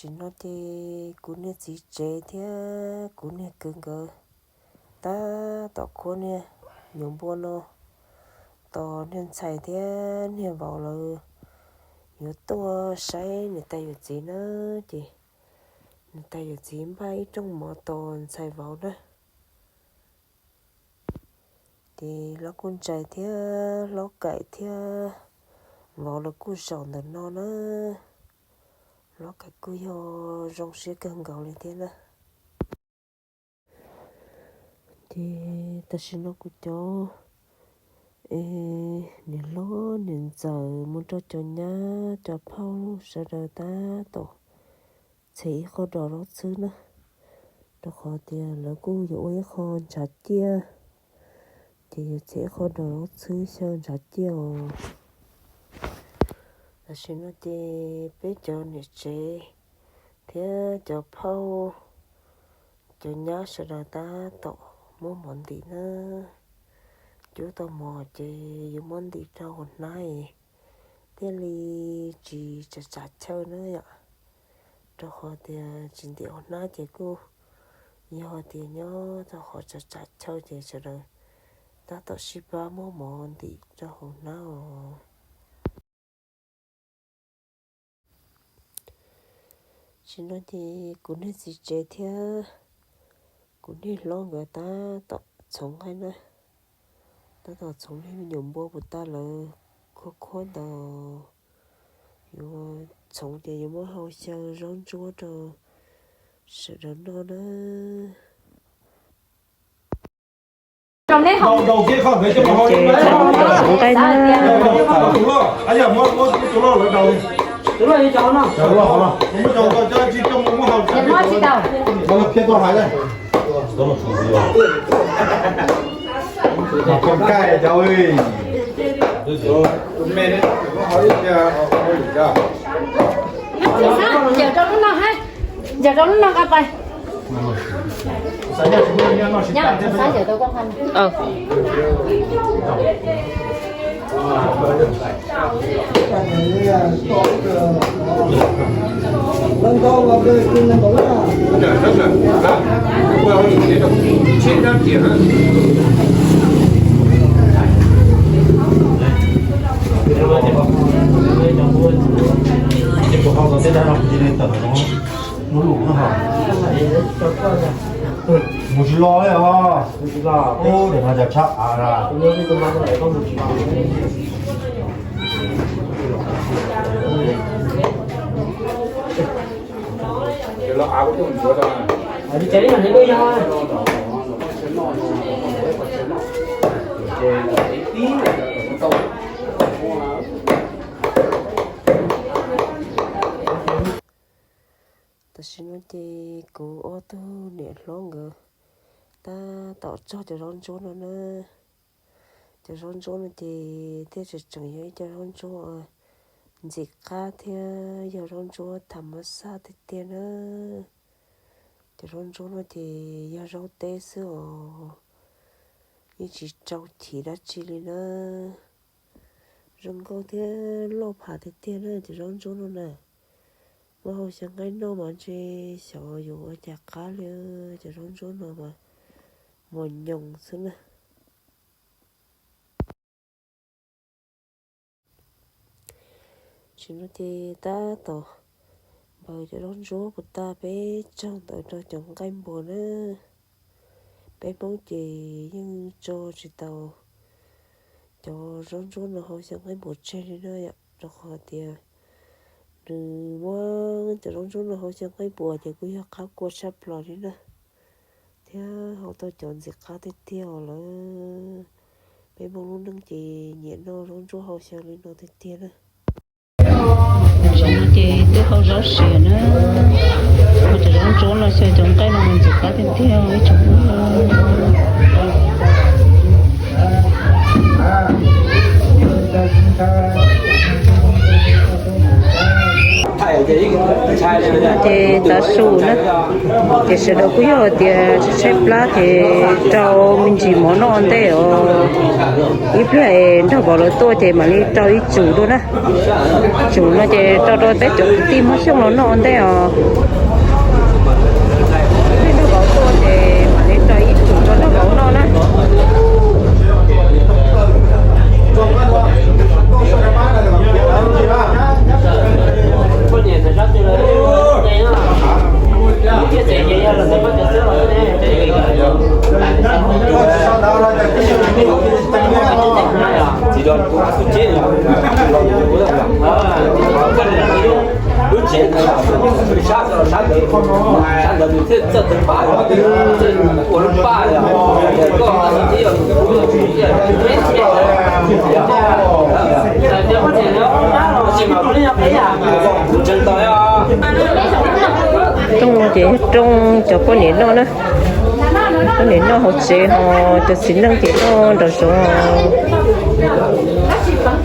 Tam sim no ces kuv niag txiv tsev thiab kuv niag kwv nkawd tab tom khuab niag nyuam npua no tos niag ntxhais thiab niag vauv lawv yuav tuaj saib niam tais yawm txiv na. Ces niam tais yawm txiv npaj ib rooj mov tos ntxhais vauv na. Ces hlob Kuj Ntsais thiab hlob Kaim thiab vauv lawv kuj zaum ntawm no na. Hlob Kaim kuj yog zoo siab kawg nkaus li thiab na. Ces tam sim no kuv cov niam hlob niam ntxawm mus rau cov nyab cov phauj sawv daws tab tom txhim ib qho dos zaub txhwb na, rau qhov tias lawv kuj yuav ua ib qho ntshav ciaj, ces yuav txhim ib qho dos zaub txhwb xyaw ntshav ciaj os. Tam sim no ces peb cov niam tsev thiab cov phauj cov nyab sawv daws tab tom muab mov ntim na. Cub tau mov ces yuav muab ntim rau hauv hnab es thiaj li tsis tsav tsav chaw na yom. Rau qhov tias tsis ntim hauv hnab ces kuj yog tias nyob rau qhov tsav tsav chaw ces sawv daws tab tom sib pab muab mov ntim rau hauv hnab os. Tam sim no ces kuv niag txiv tsev thiab kuv niag hlob nkawd tab tom txhoov nqaij na. Tab tom txhoov niag me nyuam npua puas tas lawv khuab khuab ntawd. Yuav txhoov ces yuav muab hau xyaw zaub ntsuab rau sawv daws noj na. Ncaws rau lub no nqa pais. Mus tsis los li os. Ub, nim no cas tshab av na. Tam sim no ces kuv ob tug niam hlob nkawd tab tom txog cov zaub ntsuab no na. Cov zaub ntsuab no ces thiaj tseem tseem yog ib co zaub ntsuab ntxim qab thiab yog zaub ntsuab tham mas xaj tiag tiag na. Cov zaub ntsuab no ces yog zaub teb xwb os, yeej tsis rau chiv dab tsi li na. Zoo nkauj thiab loj pham tiag tiag na cov zaub ntsuab no na. Muab hau xyaw nqaij noj mas ntshe xyov yuav ua cas qab li. Cov zaub ntsuab no mas mos nyoos xwb na. Tam sim no ces tab tom npaws cov zaub ntsuab puas tas peb tsaug ntawd rau cov nqaij npuas na. Peb Hmoob ces yeej tso tsis tau cov zaub ntsuab no hau xyaw nqaij npuas tseg li na yom, rau qhov tias nws muab cov zaub ntsuab no hau xyaw nqaij npuas ces kuj yog qab kua tshaj plaws li na, thiab hau tau cov ntxim qab tiag tiag os lawm. Peb Hmoob lub neej ces nyiam noj zaub ntsuab hau xyaw li no tiag tiag na. Tam sim no ces twb hau zaub siav na, hau cov zaub ntsuab no xyaw cov nqaij no ntxim qab tiag tiag ib tsoom phooj ywg. Thaij Ces tav su na, ces sawv daws kuj yog tias tshaib tshaib plab ces rau me ntsis mov noj ua ntej os. Ib pliag es nraug vauv lawv tuaj ces mam li rau ib tsum dua na. Tsum no ces rau rau peb cov kwv tij Hmoob Xyooj los noj ua ntej os. Nraug vauv tuaj ces mam li rau ib tsum rau nraug vauv noj na. Rooj ces rooj cov poj niam noj na. Poj niam noj hauv tsev ho cov txiv neej ces noj nraum zoov. Tam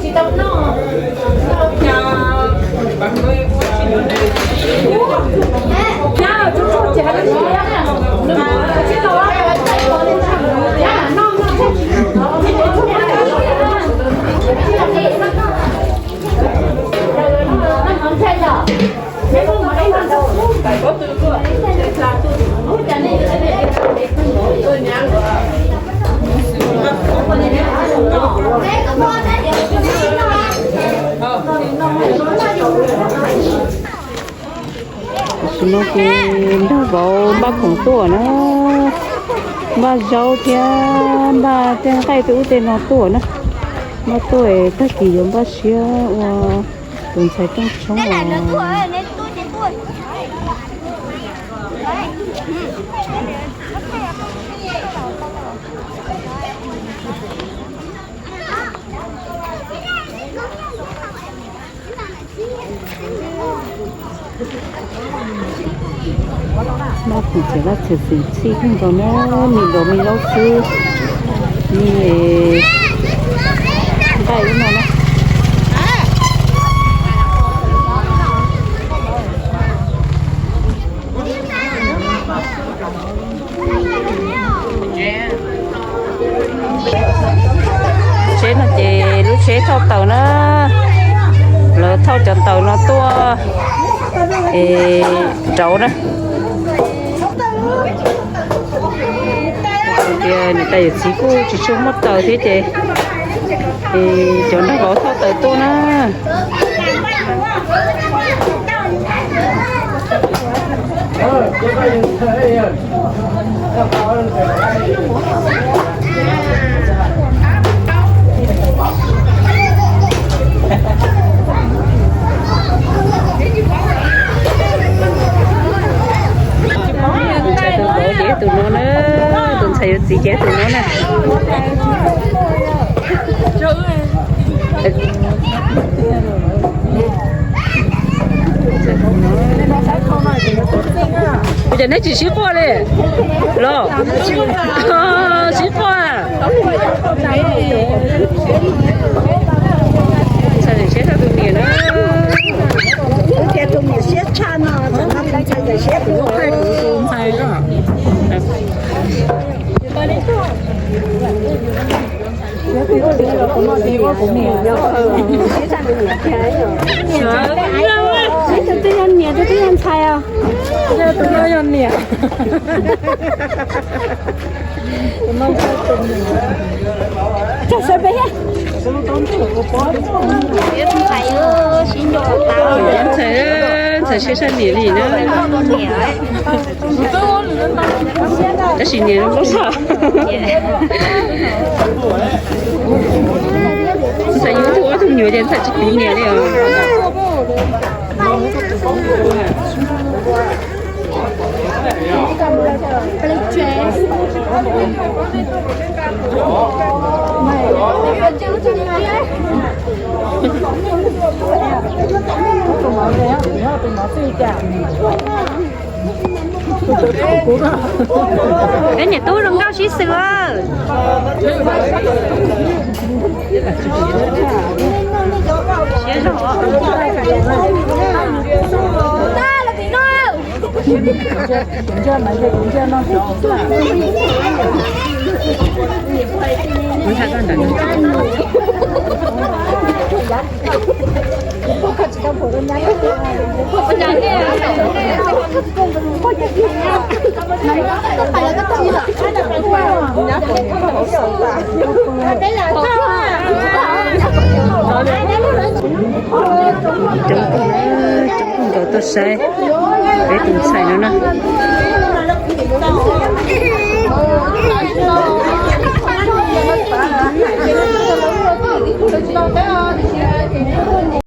sim no ces nraug vauv npaj khoom tuaj na, npaj zaub thiab npaj tej nqaij tej ub tej no tuaj na. Npaj tuaj tag kis yuav npaj siab ua tus ntxhais rooj tshoob os. Noj txiv txiav laj txiav txiv txhij kawg nkaus na, me nrov me laub xwb, me nqaij ub no na. Tsheb no ces lub tsheb thauj taws na, lawv thauj cov taws no tuaj es rauv na. Tias niam tais yawm txiv kuj tsis tshua muaj taws thiab ces, es cov nraug vauv thauj taws tuaj na. Tus ntxhais tus vauv ces tus no na, tus ntxhais yuav txiv ces tus no na. Ua cas neb tsis sib quaj li los? Sib quaj. Ntxhais siab tshaj tus niam na. Tus niam siab tshaj no, tus ntxhais siab tus ntxhais. Tus twg yog niam, tus twg yog ntxhais os? Tus no yog niam. Tus no yog tus niam. Cog sawv pem thiab. Ntxhais, ntxhais siab tshaj niam li na. Tab sis niam no npaum xwb. Ntxhais yuav tug ob tug nyuam ces ntxhais tsis piv niam li os. Peb niam tub zoo nkauj sib xws. Coob kawg, coob kawg nkaus tuaj saib peb tus ntxhais no na.